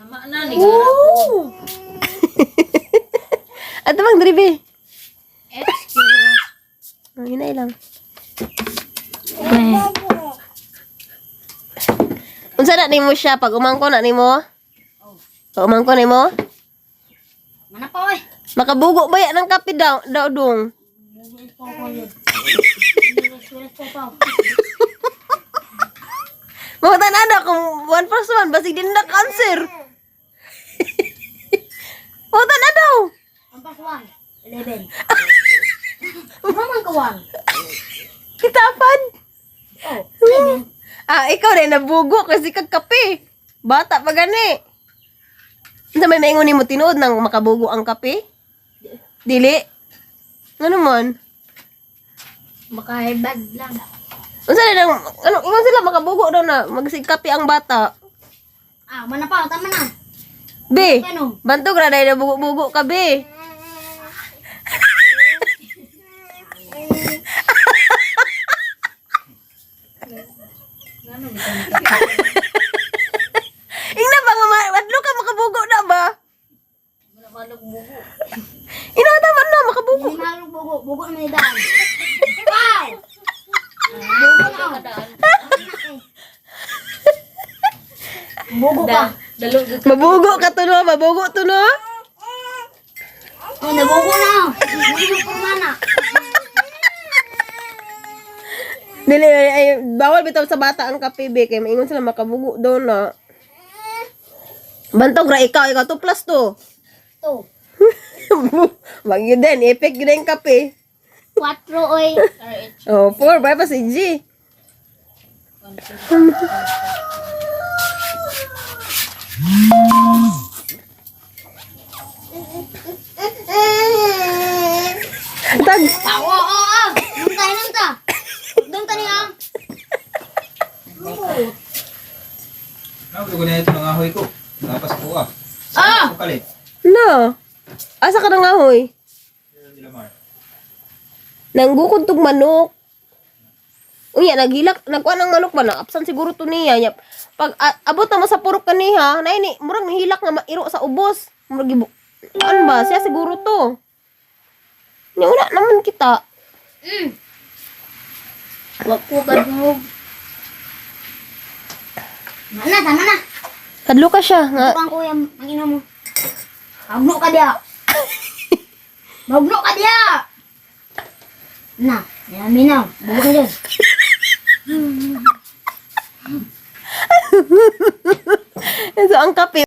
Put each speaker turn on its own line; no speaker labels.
Tama na ni gara ko.
Ato bang dribe?
X.
Ang hinay lang. Unsa na nimo siya pag umangko na nimo? Pag umangko nimo?
Mana pa oy.
Makabugo ba yan ang kape daw, daw dong? Mga tanada kung 1 plus 1, basig din na cancer. Mga tanadaw.
Ang pas 1, 11. Ano man ka 1?
Kitapan.
Oh, 11.
Ah, ikaw rin nabugo kasi kag kape. Bata pa gani. Unsa may maingon nimo tinuod nang makabugo ang kape? Dili. Ano man?
Makahibad lang.
Unsa na nang ano ingon sila makabugo daw na magsig kape ang bata.
Ah, mana pa, tama na.
B.
Ano?
Bantog ra dahil nabugo-bugo ka, B. Ingna ba nga adlo ka makabugo na ba?
Wala malog bugo.
Ina tama na makabugo.
Hindi malog bugo, bugo na may daan. Wow! Bugo na ako.
Kadaan.
Bugo ka.
Dalo gud.
Mabugo ka to no, mabugo to no.
Oh, nabugo na ako. Bugo pa na.
Dili ay, ay, bawal bitaw sa bata ang kape be kay maingon sila makabugo daw na. Bantog ra ikaw, ikaw 2 plus 2.
2.
Wag yun din, effect yun ang kape.
4 oy.
RH.
Oh, 4 bye pa si G. Tag
Oo, oo, oo. Nung tayo, nung ta. Doon ta niya.
Ano, ko na ito ng ahoy ko. Napas ko ah.
Ah!
Kalit.
No. Asa ka na nga hoy?
Lamar.
Nanggukod tug manok. Unya naghilak nagkuan ang manok ba na absent siguro to niya. Yap. Pag abot na mo sa purok kaniha, nay ni murag nahilak nga mairo sa ubos. Murag gibu. Ano ba siya siguro to. Nya una naman kita.
Wag ko kadungog. Mana, tama na.
Kadlo ka siya nga.
Ito ang kuya, ang ina mo. Magno ka diya. Magno ka diya. Na, minaw. Bugo na dyan.
So ang kape.